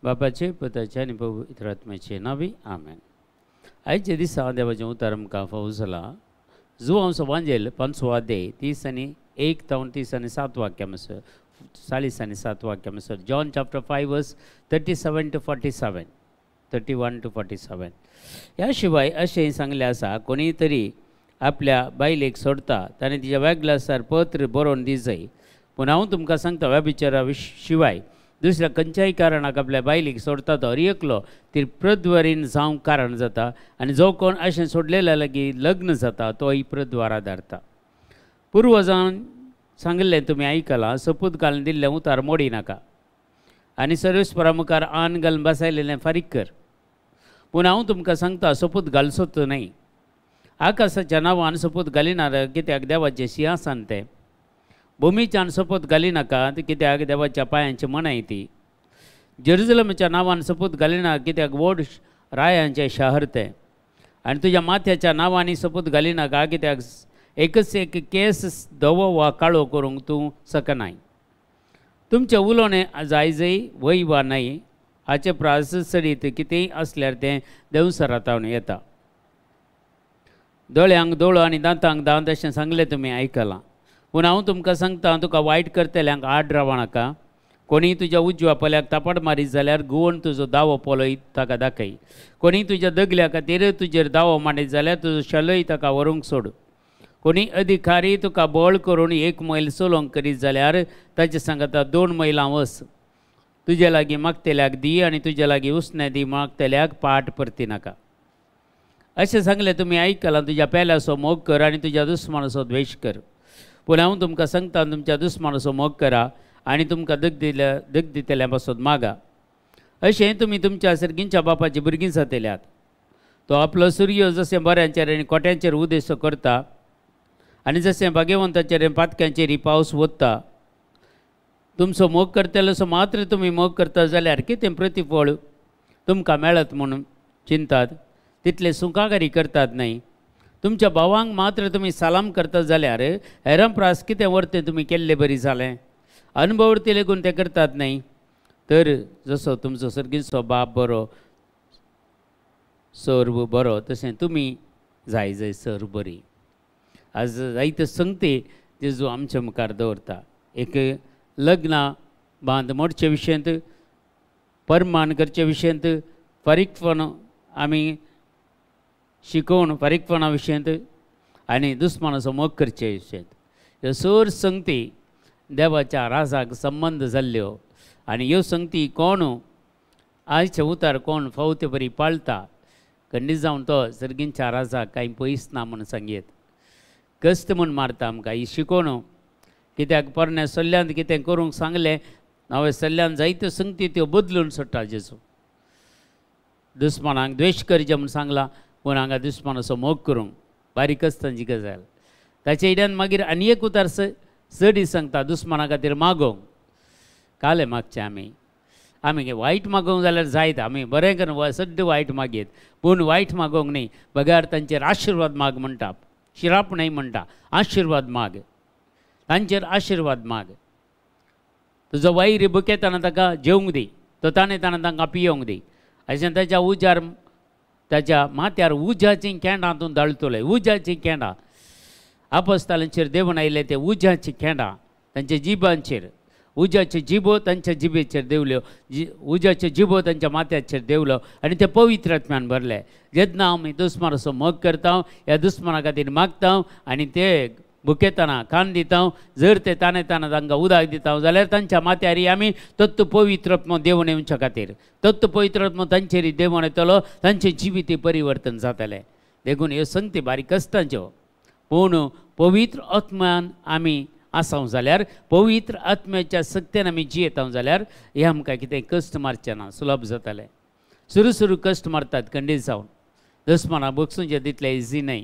बापाचे पुताचे आनी पवित्र आत्म्याचे नांवी आमेन. आयच्या दिसा देवाचें उतर आमकां फावो जालां. जुवांव वांजेल 5वो अध्याय 31 तावन 37 वाक्यां आसर, 40 आनी 7 वाक्यां आसर. John chapter 5 verse 37 to 47, 31 to 47. ह्या शिवाय अशें सांगलें आसा, कोणीय तरी आपल्या बायलेक सोडता ताणें तिच्या वेगळ्यासार पत्र बरोवन दी जाय. पूण हांव तुमकां सांगता, व्यभिचारा शिवाय दुसऱ्या खंयच्याय कारणाक आपल्या बायलेक सोडता तो हर एकलो ती प्रद्वारीन जावंक कारण जाता, आनी जो कोण अशें सोडलेल्या लागीं लग्न जाता तोय प्रद्वारा धारता. पुर्वजान सांगिल्लें तुमी आयकलां, सपूत घालून दिल्लें उतार मोडी नाका आनी सर्वेस्परा मुखार आन घालून बसायलेलें फारीक कर. पूण हांव तुमकां सांगता, सपूत घालचोच न्हय. आकाशाच्या नांवान सपूत घालिना कित्याक देवाचें सिंहासन तें. भुमीच्यान सपूत घालिनाका कित्याक देवाच्या पांयांची मनाय ती. जेरुजलमाच्या नांवान सपूत घालिना कित्याक व्हड रायांचें शहर तें. आनी तुज्या माथ्याच्या नांवांनी सपूत घालिनाका कित्याक एकच एक केस धवो वा काळो करूंक तूं शकनाय. तुमचें उलोवणें जाय जय वय वा न्हय हाचे प्रास चडीत कितेंय आसल्यार तें देंवसरातावन येता. दोळ्यांक दोळो आनी दांतांक दांत अशें सांगलें तुमी आयकलां. पूण हांव तुमकां सांगता, तुका वायट करतल्यांक आड रावं नाका. कोणीय तुज्या उजव्या पोल्याक थापट मारीत जाल्यार गुवन तुजो दावो पोलोय ताका दाखय. कोणीय तुज्या दगल्या खातीर तुजेर दावो मांडीत जाल्यार तुजो शलय ताका व्हरूंक सोड. कोणी अधिकारी तुका बळ करून 1 मैल चलोवंक करीत जाल्यार ताचे सांगता 2 मैलां वच. तुजे लागीं मागतल्याक दी आनी तुजे लागीं उसणें दी मागतल्याक पाट परती नाका. अशें सांगलें तुमी आयकलां, तुज्या पेल्याचो मोग कर आनी तुज्या दुस्मानाचो द्वेश कर. पूण हांव तुमकां सांगता, तुमच्या दुस्मानाचो मोग करा आनी तुमकां दग दितल्या पासत मागा. अशें तुमी तुमच्या सर्गींच्या बापाची भुरगीं जातल्यात. तो आपलो सूर्य जशें बऱ्यांचेर आनी कोट्यांचेर उदेसो करता आनी जशें भाग्यवंताचेर आनी पातक्यांचेर पावस वता. तुमचो मोग करतलो असो मात्र तुमी मोग करता जाल्यार कितें प्रतिफळ तुमकां मेळत म्हणून चिंतात, तितले सुखाकारी करतात न्हय. तुमच्या भावांक मात्र तुमी सलाम करता जाल्यार हेरां प्रास कितें वर्तें तुमी केल्ले बरी जालें, अनुभवती लेगून तें करतात न्हय. तर जसो तुमचो सर्गीचो बाप बरो सर्व बरो तशें तुमी जाय जाय सर बरी. आज जायते संगती जेजू आमच्या मुखार दवरता. एक लग्नां बांद मोडचे विशयंत, परमान करचे विशयंत, फारीकपण आमी शिकोवन फारीकपणा विशयंत आनी दुस्मानाचो मोग करचे विशयंत, ह्यो सर संगती देवाच्या राजाक संबंद जाल्ल्यो. आनी ह्यो संगती कोण आयचे उतार कोण फावो ते बरी पाळता खंडीत जावन तो सर्गींच्या राजाक कांय पयस ना म्हूण सांगयत. कश्ट म्हूण मारता आमकां ही शिकोवन, कित्याक पोरण्या सल्ल्यान कितें करूंक सांगलें, नव्या सल्ल्यान जायत्यो संगती त्यो बदलून सोडटा जेजू. दुस्मानाक द्वेश करचें म्हूण सांगलां, पूण हांगा दुस्मानाचो मोग करूंक बारीक तांची गजाल. ताचे इड्यान मागीर आनी एक उतार चडी सांगता, दुस्माना खातीर मागोवंक. कालें मागचें आमी, आमी वायट मागोवंक जाल्यार जायत, आमी बरें करून सद्द वायट मागयत, पूण वायट मागोवंक न्ही, बगार तांचेर आशिर्वाद माग म्हणटा, शिराप न्हय म्हणटा, आशिर्वाद माग, तांचेर आशिर्वाद माग. तुजो वैर बुकेतना ताका जेवंक दी, तो ताणें ताणें तांकां पियोवंक दी. अशें ताच्या उजार ताच्या माथ्यार उज्याचीं केंडां तूं दाळतले. उज्याचीं केंडां आपस्तालांचेर देवून आयिल्ले ते उज्याचीं केंडां तांच्या जिबांचेर, उज्याच्यो जिबो तांच्या जिबेचेर देवल्यो, उज्याच्यो जिबो तांच्या माथ्याचेर देवलो आनी ते पवित्र आत्म्यान भरले. जेन्ना आमी दुस्मानाचो मोग करता, ह्या दुस्माना खातीर मागता आनी ते भुकेतना खाण दिता, जर ते ताणें ताणें तांकां उदक दिता जाल्यार तांच्या माथ्यार आमी तत्व पवित्र आत्मो देवून येवच्या खातीर, तत्व पवित्र आत्मो तांचेर देवून येतलो, तांचें जिवीत परिवर्तन जातलें. देखून ह्यो संगती बारीक कश्टांच्यो, पूण पवित्र आत्म्यान आमी आसाव जाल्यार, पवित्र आत्म्याच्या सक्तेन आमी जियेता जाल्यार हें आमकां कितें कश्ट मारचें ना, सुलभ जातलें. सुरू सुरू कश्ट मारतात खंडीत जावन, दुस्माना बगसूंचें तितलें इजी न्हय,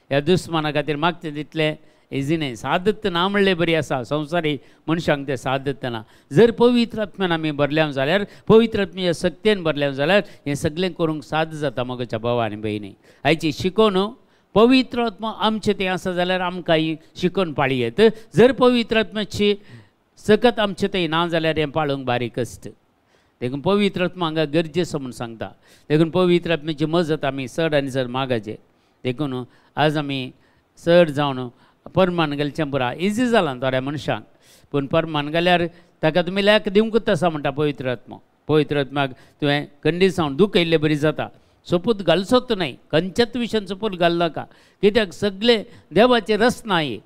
ह्या दुस्माना खातीर मागचें तितलें इजी न्हय. सादत ना म्हणलें बरी आसा, संवसारी मनशांक तें सादत ना. जर पवित्र आत्म्यान आमी भरल्या जाल्यार, पवित्र आत्म्याच्या सक्तेन भरल्या जाल्यार हें सगळें करूंक साद जाता. मोगाच्या भाव आनी भयणी, आयची शिकोवन पवित्र आत्मा आमचें तें आसा जाल्यार आमकां ही शिकोवन पाळी येत. जर पवित्र आत्म्याची सकत आमचें तें ना जाल्यार हें पाळूंक बारीक कश्ट. देखून पवित्र आत्मा हांगा गरजेचो म्हूण सांगता. देखून पवित्र आत्म्याची मजत आमी चड आनी चड मागाचे. देखून आज आमी चड जावन परमान घालचें पुरा इजी जालां थोड्या मनशांक, पूण परमान घाल्यार ताका तुमी लेख दिवंकूच आसा म्हणटा पवित्र आत्मा. पवित्र आत्म्याक तुवें खंडीत जावन दुखयल्ले बरी जाता. सोपूत घालचोच न्हय, खंयच्याच विशयान सोपूत घाल नाका, कित्याक सगळे देवाचे रचना ही.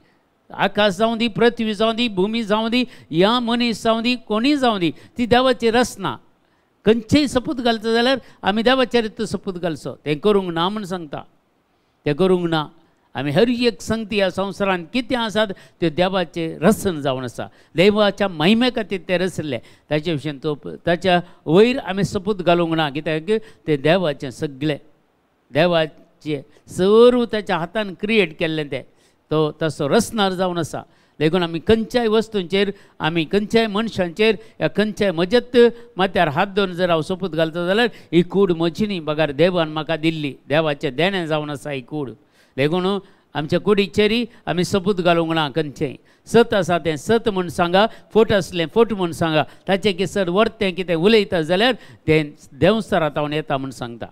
आकाश जावं दी, पृथ्वी जावं दी, भुमी जावं दी, ह्या मनीस जावं दी, कोणीय जावं दी, ती देवाची रचना. खंयचेय सपूत घालचो जाल्यार आमी देवाच्या रितीन सपूत घालचो. तें करूंक ना म्हूण सांगता, तें करूंक ना. आमी हर एक संगती ह्या संवसारांत कितें आसात त्यो देवाचें रसन जावन आसा, देवाच्या महिमे खातीर तें रचलें. ताचे विशीं तो ताच्या वयर आमी सपूत घालूंक ना, कित्याक तें देवाचें सगळें, देवाचें सर्व ताच्या हातान क्रिएट केल्लें तें, तो तसो रचणार जावन आसा. देखून आमी खंयच्याय वस्तूंचेर, आमी खंयच्याय मनशांचेर या खंयच्याय मजत माथ्यार हात दवरून जर हांव सोपूत घालता जाल्यार ही कूड म्हजी न्ही, बगार देवान म्हाका दिल्ली, देवाचें देणें जावन आसा ही कूड. देखून आमच्या कुडीचेरय आमी सोपूत घालूंक ना. खंयचें सत आसा तें सत म्हूण सांगा, फट आसलें फट म्हूण सांगा. ताचें की सर वर्तें कितें उलयता जाल्यार तें देंवचारांत हांव येता म्हूण सांगता.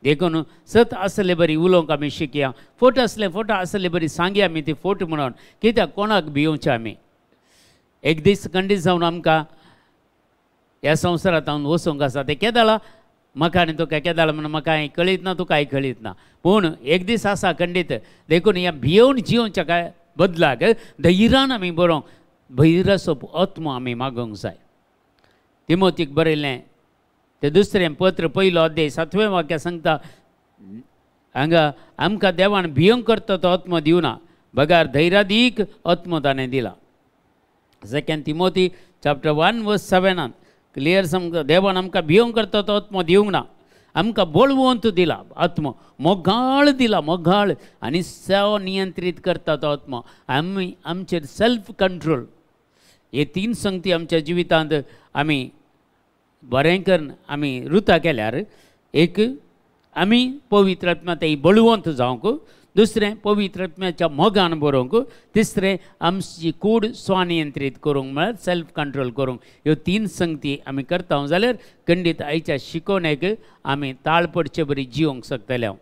देखून सत आसले बरी उलोवंक आमी शिकया, फट आसलें फट आसले बरी सांगया आमी ती फट म्हणून, कित्याक कोणाक भियोवचें आमी. एक दीस खंडीत जावन आमकां ह्या संवसारांत हांव वचूंक आसा. तें केदाळा म्हाका आनी तुका केदाळा म्हणून म्हाका हांवें कळीत ना, तुका कळीत ना, पूण एक दीस आसा खंडीत. देखून ह्या भियोवन जियोवच्या काय बदलाक धैर्यान आमी बरोवंक, धैर्याचो आत्मो आमी मागोवंक जाय. तिमोतीक बरयलें तें दुसरें पत्र पयलो अध्याय 7वें वाक्य सांगता, हांगा आमकां देवान भियोंक करता तो आत्मो दिवना, बगार धैर्यादीक आत्मो ताणें दिला. 2 तिमोती चॅप्टर 1 वर्स 7 क्लियर समजा, देवान आमकां भियोंक करता तो आत्मो दिवंक ना, आमकां बळवंत दिला आत्मो, मोगाळ दिला, मोगाळ आनी स्वनियंत्रीत करता तो आत्मो. आमी आमचेर सेल्फ कंट्रोल हे 3 संगती आमच्या जिवितांत आमी बरें करून आमी रुता केल्यार, एक आमी पवित्र आत्मा ते बळवंत जावंक, दुसरें पवित्र आत्म्याच्या मोगान बरोवंक, तिसरें आमची कूड स्वनियंत्रीत करूंक म्हळ्यार सेल्फ कंट्रोल करूंक. ह्यो 3 संगती आमी करता जाल्यार खंडीत आयच्या शिकोवणेक आमी ताळ पडचे बरी जिवंक शकतले हांव.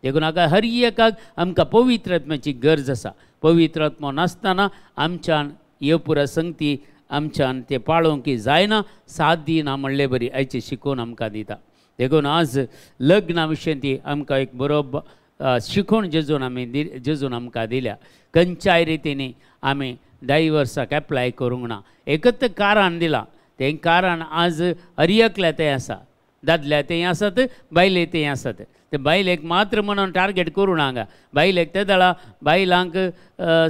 देखून हाका हर एकाक आमकां पवित्र आत्म्याची गरज आसा. पवित्र आत्मो नासतना आमच्यान ह्यो पुरा संगती आमच्यान ते पाळोवंक जायना, साथ दिना म्हणले बरी आयची शिकोवन आमकां दिता. देखून आज लग्ना विशयी ती आमकां एक बरोबर शिकोवण जेजून आमी जेजून आमकां दिल्या. खंयच्याय रितीनी आमी डायवर्साक एप्लाय करूंक ना. एकच कारण दिलां, तें कारण आज हर एकल्या तें आसा, दादल्या तें आसात, बायले तें आसात. ते बायलेक मात्र म्हणून टार्गेट करूं ना हांगा. बायलेक ते दळा बायलांक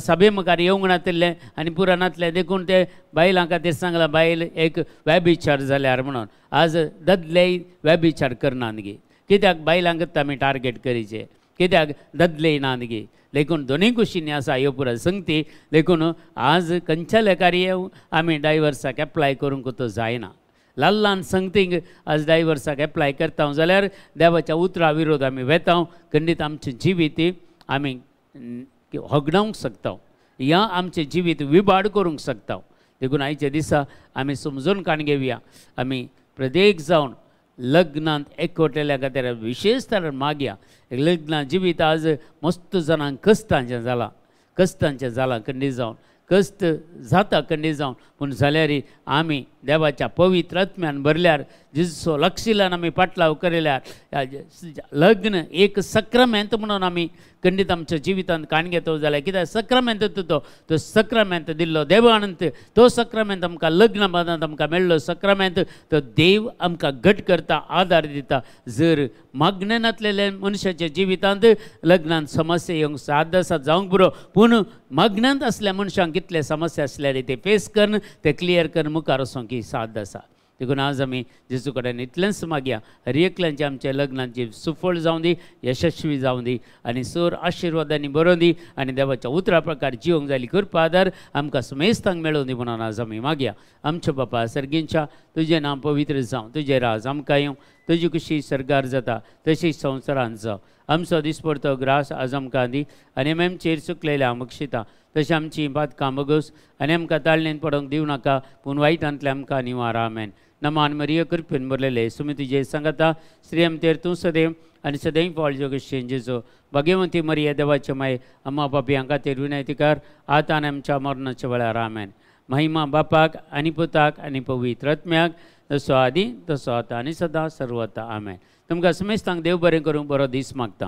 सभे मुखार येवंक नातिल्लें आनी पुरा नातलें, देखून ते बायलां खातीर सांगलां बायल एक व्यभिचार जाल्यार म्हणून. आज दादलेय व्यभिचार करनात गे, कित्याक बायलांकच आमी टार्गेट करीचे, कित्याक दादलेय नात गे. देखून दोनूय कुशींनी आसा ह्यो पुरा संगती. देखून आज खंयच्या लेखार आमी डायवर्साक एप्लाय करूंक तो जायना. ल्हान ल्हान संगतींक आज डायवर्साक एप्लाय करता जाल्यार देवाच्या उतरा विरोध आमी वेता, खंडीत आमचें जिवीत आमी होगडावंक शकता, या आमचें जिवीत विबाड करूंक शकता. देखून आयच्या दिसा आमी समजून काण घेवया, आमी प्रत्येक जावन लग्नांत एकवटेल्या खातीर विशेश तरेन मागया. लग्ना जिवीत आज मस्त जाणांक कश्टांचें जालां, कश्टांचें जालां खंडीत जावन, कश्ट जाता खंडीत जावन, पूण जाल्यार आमी देवाच्या पवित्र आत्म्यान भरल्यार, जेजूचो लक्षिल्यान आमी पाटलाव केल्यार, लग्न एक सक्रामेंत म्हणून आमी खंडीत आमच्या जिवितांत काण घेतो जाल्यार, कित्याक सक्रामेंत तो तो सक्रामेंत दिल्लो देवानंत, तो सक्रामेंत आमकां लग्न बांदांत आमकां मेळ्ळो सक्रामेंत, तो देव आमकां घट करता, आदार दिता. जर मागणें नासलेल्या मनशाच्या जिवितांत लग्नांत समस्या येवंक साद आसा जावंक पुरो, पूण मागण्यांत आसल्या मनशांक कितले समस्या आसल्यार ते फेस करून ते क्लियर करून मुखार वचोंक ही साद आसा. देखून आज आमी जेजू कडेन इतलेंच मागया, हर एकल्यांचे आमच्या लग्नांची सुफळ जावं दी, यशस्वी जावं दी आनी सोर आशिर्वादांनी बरोवं दी आनी देवाच्या उतरा प्रकार जिवंक जाली कृपा आदार आमकां समेस्तांक मेळोवं दी म्हणून आज आमी मागया. आमच्या बापा सर्गींच्या, तुजें नांव पवित्र जावं, तुजें राज आमकां येवं, तुजी खुशी सर्गार जाता तशी संवसारांत जावं. आमचो दिसपडतो ग्रास आज आमकां दी आनी आमचेर चुकलेल्या बक्षिता तशें आमची पातकां बगोस आनी आमकां ताळणेन पडोवंक दिवं नाका, पूण वायटांतलें आमकां निवार. आमेन. नमान मरिया कृपेन भरलेले सुमी तुजे सांगता स्त्रियम तेर तूं सदैव आनी सदैव फळ जोगेश जेजू भाग्यवंती मरिया देवाचे माय अम्मा पापी खातीर विनंती कर आतां आनी आमच्या मरणाच्या वेळार आमेन. महिमा बापाक आनी पुताक आनी पवित्र आत्म्याक जसो आदी तसो आतां आनी सदां सर्वता आमेन. तुमकां समेस्तांक देव बरें करूं बरो दीस मागता.